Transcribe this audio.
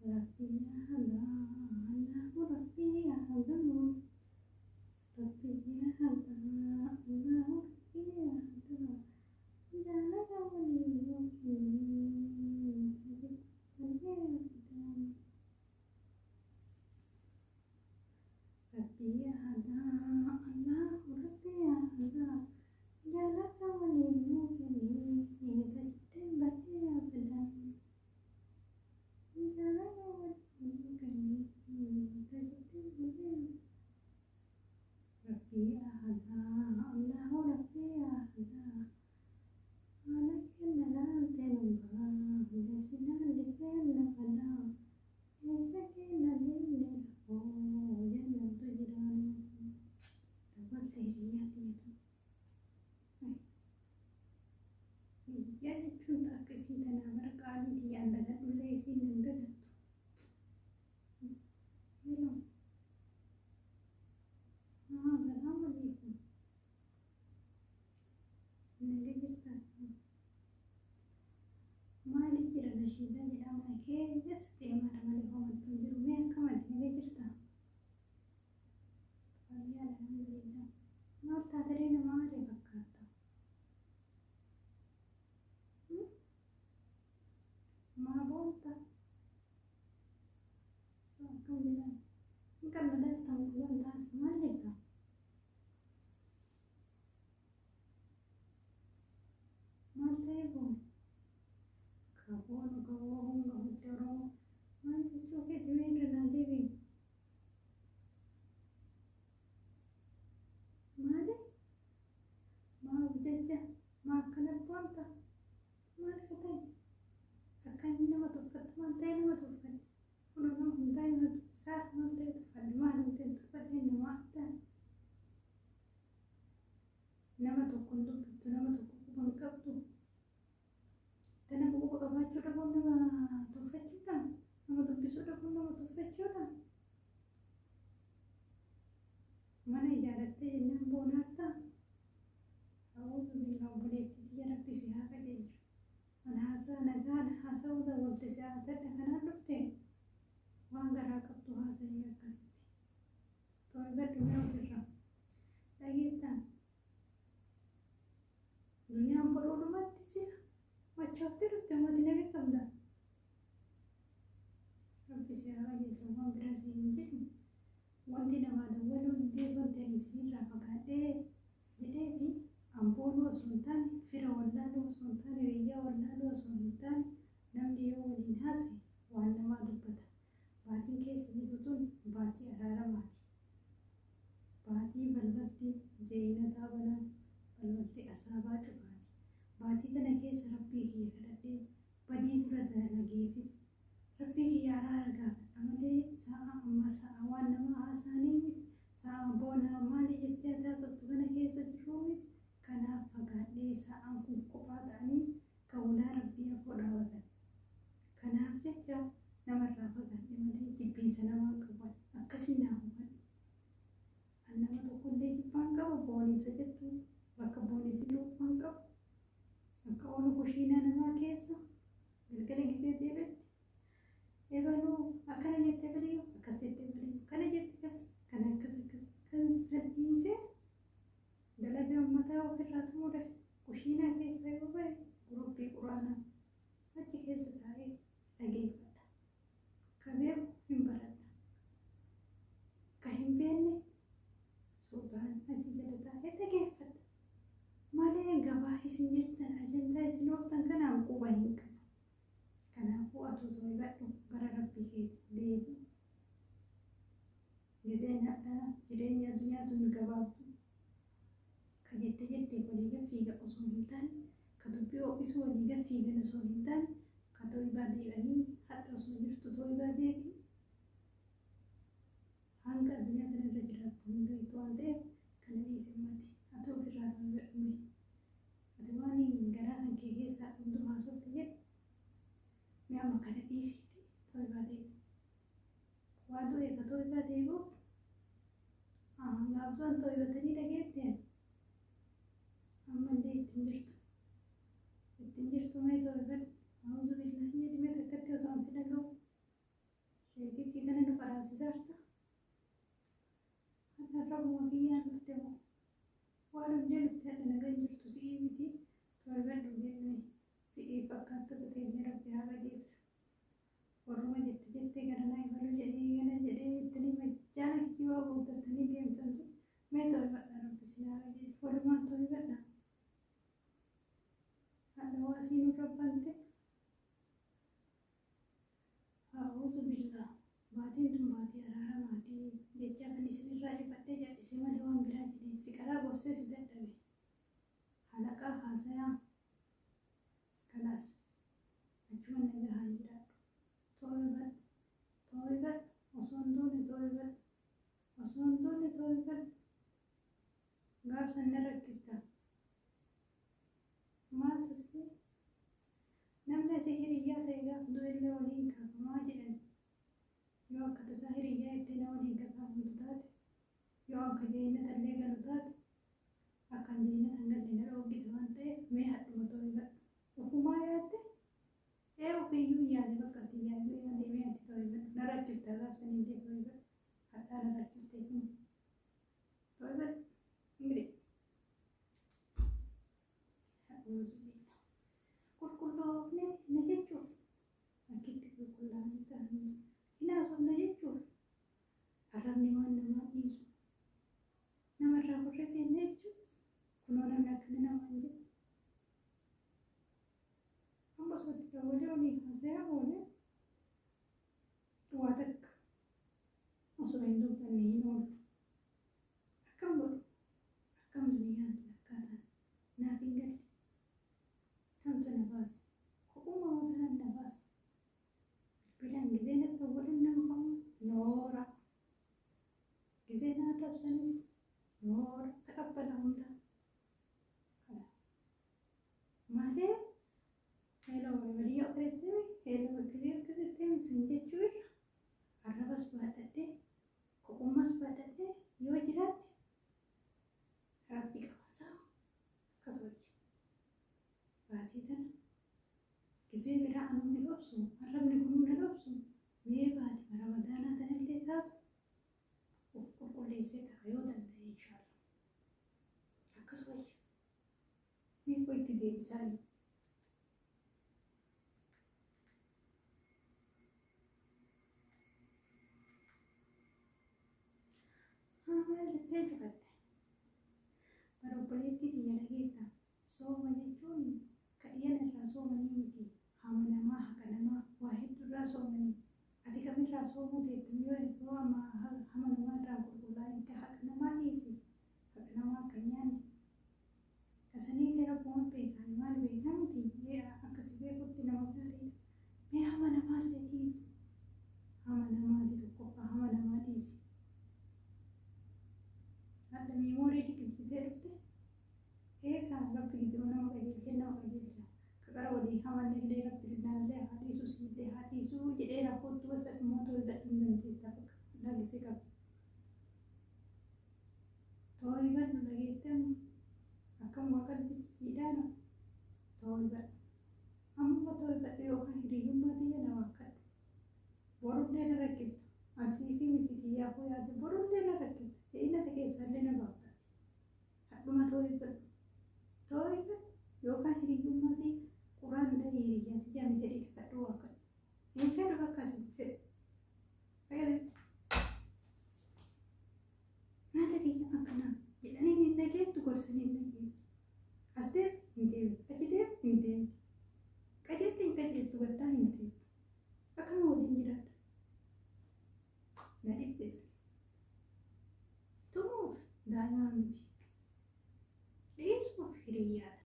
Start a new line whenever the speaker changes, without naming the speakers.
Rabbi ahada, Allahu Rabbi ahada. Rabbi ahada, Allahu Rabbi ahada. Jaalala walii yoo kennee tajaajila abadan. Rabbi ahada, Allahu Rabbi ahada. Jaalala walii yoo kennee tajaajila abadan. Jaalala walii yoo kennee tajaajila. Rabbi ahada, Allahu Rabbi ahada. Haala kenna laanteen bahaa, sinaan kenna fadaa. Eessa kenna deemne lafoo jannatu jiraanu. Dabalte hiriyaa tiyyatu. Hiriyaa jechuun akka isii tanaa bara qaalii tiyyaan dagadhullee isiin hin dagattu. Hello. Haa, salaam alaikum. Naga jirtaa? Maali jira, nashiidaa jedhama keessa deemaadha malee homattuu hin jiru. Mee akkamati, naga jirtaa? Fayyaadha, alhamdulillah. Maal taatelee nama aaree fakkaata? Maa boonta? So akkam jedhan? Hin qal'ataa jirta guyyaan taasisa maal jetta? Maal ta'ee boone? Kaboonu kaboo honga hutte Oromoo maal jechuu keeti, mee irra naa deebi'i. Maali? Maa jecha? Maa akkana boonta? Maal ka ta'e? Akka inni nama tuffattu maal ta'e nama tuffadhe? Kunoo nama hundaa nama dubbisaa, maal ta'e tuffadhe? Maal hin ta'e tuffadhe? Nama adda nama tokko hin dubbiftu, nama tokko quba hin qabdu. Ta nama quba qabaachuu dhabuun nama tuffachuudha? Nama dubbisuu dhabuun nama tuffachuudha? Mana ijaarrattee jennaan boonaartaa? A'uudhu billah, obboleettii tiyya, Rabbi si haa qajeelchu. An haasaa nagaan haasa'uu dawwalte si argadha kanaan dhufte, waan garaa qabdu haasa'ii akkasitti. Too'ibadhu mee ofirraa. Dhageettaa? Duniyaan boruudhumatti sila machooftee dhufte, ummati naga qabda. Rabbi si haa qajeelchu, waan biraa si hin jedhu. Wanti namaa dawwaluu didee, wanti ani isinirraa fagaadhee jedhee fi amboonuu osoo hin taane, fira wallaaluu osoo hin taane, hiriyyaa wallaaluu osoo hin taane, namni yoo waliin haasa'e waan namaa dubbata. Baatiin keessa jirru tun baatii araaramaati. Baatii balbalti jeeyinataa banaa, balbalti asaabaa cufaati. Baatii tana keessa Rabbii kiyya kadhadhee, badii dura dalageefis Rabbii kiyya araara gaafadha malee, sa'a ammaa sa'a waan namaa haasa'anii miti. Sa'a boona maalii jettee ati haasoftu kana keessa jirruu miti. Kanaaf fagaadhee, sa'aan kun kophaa ta'anii kan ulaa Rabbii afoo dhaabatan. Kanaaf jecha namarraa fagaadhe malee jibbiinsa namaan qabu, akkasii naa hubadhu. An nama tokkollee jibbaan qabu, booniinsa jettu bakka booniinsi jiru quban qabu. Akka oolu kushiinaa namaa keessa galgala gisee deebitti ebaluu akkana jette, ebaluu akkas jette, ebaluu kana jette, akkas kana, akkas akkas kan san dhiisee dalagaa ummataa ofirraa xumure, kushiinaa keessaa yoo bahe guruppii quraanaa achi keessa taa'ee dhageeffadha. Ka beeku hin baradha. Ka hin beekne suutaan achi jala taa'ee dhageeffadha. Malee gabaa isin jirtan, ajandaa isin ooftan kanaan quba hin qabu. Kanaafuu atuu too'ibadhu, gara Rabbii keetii deebi'i. Gizeen hadhaa jireenya addunyaa tun gabaabdu. Ka jette jetteef walii gad fiiga osoo hin taane, ka dubbii ho'isuu walii gad fiigan osoo hin taane, ka too'ibaa deebi'anii, hadha osoo jirtu too'ibaa deebi'i. Hanga addunyaa kana irra jiraattu hin beektu waan ta'eef kana dhiisi ummati. Ati ofirraa too'ibadhu mee. Ati waan garaa kan kee keessaa qabdu haasofte jedhu, mee amma kana dhiisiiti too'ibaa deebi'i. Waa du'e ka too'ibaa deebi'uuf gaaf du'an too'ibatanii dhageette, ammallee ittiin jirtu. Ittiin jirtu, mee too'ibadhu. A'uuzu billahi jedhi mee takkatti osoo an si dhaga'u. Rabbi haa qajeelchu. Warruma jette jettee gara naa ibaluu jedhee gana jedhee jettanii majjaana kijibaa guuttattanii deemtantu mee too'ifadha Rabbi isin haa qajeelchu. Walumaan too'ifadha. Hadha waasii nurra bante. A'uuzu billaah. Baatiin tun baatii araaramaati jechaa kan isinirraa cufadhee cal'ise malee waan biraa jedhee si qaraa gorsee si dadhabe. Halaqaa haasayaa kalaas achuma nagahaan jiraadhu. Too'ifadhu. Too'ifadhu. Osoo hin duune too'ifadhu. Osoo hin duune too'ifadhu. Gaaf san na rakkifta. Maaltu si namni asii hiriyyaa ta'e gaaf du'ellee waliin kaafamaa jedhan. Yoo akka tasaa hiriyyaa jettee na waliin kakaafamtu taate, yoo akka jeennatallee galu taate, akkan jeennata hin galle na dhoorgite waan ta'eef mee hadhuma too'ifadhu. Ofumaa yaadde ee ofiiyyuu hin yaade bakka ati yaaduu yaade mee ati too'ifadhu. Na rakkifta gaaf sanillee too'ifadhu. Hadhaa na rakkiftee kun too'ifadhu. Ingili. A'uuzubillah. Qulqulloofne na jechuuf akkitti qulqullaa'anii ta'anii hin haasofna jechuuf arrabni waan namaa dhiisu namarraa gorree teenne jechuuf kunoo namni akkana namaan jedhu. Amma osoo itti dawwalee olii haasayaa oolee waa takka osoo hin dubbanne hin oolu. Akkam godhu? Akkam duniyaan tun akkaataan naaf hin galle. Tamtu na baase. Kophuma tanan na baase. Bilbilaan gizee na dawwalan nama kamuu noora. Gizee na arrabsanis noora taqabbala hunda. Kalaas. Malee hello walii akkasitti hello akkasii akkasitti san jechuu irra arrabas baadhadhee kophummas baadhadhee yoo jiraadhe Rabbi qaba saa akkas wayya. Baatii tana gizee biraa anuu ni obsu arrabni kunuu na dhobsu mee baatima ramadaanaa tanallee taatu of qulqulleessee ta'a yoo danda'e inshaallah. Akkas wayya. Mee koo itti deebisaa. Haa maal jettee cufatte? Bara obboleettii tiyya dhageetta. Sooma jechuun ka dhiyana irraa soomanii miti. Hama namaa, haqa namaa, waa hedduu irraa soomanii. Ati kamirraa soomuu teetta yoo yoo amma hama namaa irraa qulqullaa'in ka haqa namaa dhiisi. Haqa namaa akka hin nyaanne. Ka saniillee Rabbuma beeka ani maal beekaa miti. Akka si beekutti nama gaariidha. Mee hama namaallee dhiisi. Hama namaati tokkoffaa hama namaa dhiisi. Hadha miimoorii liqimsitee dhufte eegaa Rabbi gizima nama qajeelchee nama qajeelcha. Ka qara walii hamannellee Rabbi naallee haa dhiisu siillee haa dhiisu jedhee rakkootti wasa dhimmoo too'ifadhu hin dandeetta bakka hadhaa gisee qabdu. Too'ifadhu dhageettee amma akkam waa qalbisiidhaan too'ifadhu. Ammuma too'ifadhu yookaan hiriyyummaa tiyya na waakkadhu. Borullee na rakkifta. An siifii miti tiyyaafuu yaade borullee na rakkifta. Je'inata keessaallee na baafta. Hadhuma too'ifadhu. Too'ifadhu yookaan hiriyyummaa tiyya quraan dhahii hiriyyaa tiyyaa mi jedhii kakadhuu waakkadhu. Hin fedhu bakka isin fedhu. Fayyadamte. Maal hiriyyaa akkanaa jedhanii hin dhageettu gorsanii hin dhageettu. As deem hin deemtu achi deem hin deemtu. Qajeelti hin qajeeltu gattaa hin teettu. Akkama waliin jiraadha. Na dhibde ture. Tumuuf daa'imaa miti. Dhiisuuf hiriyyaadha.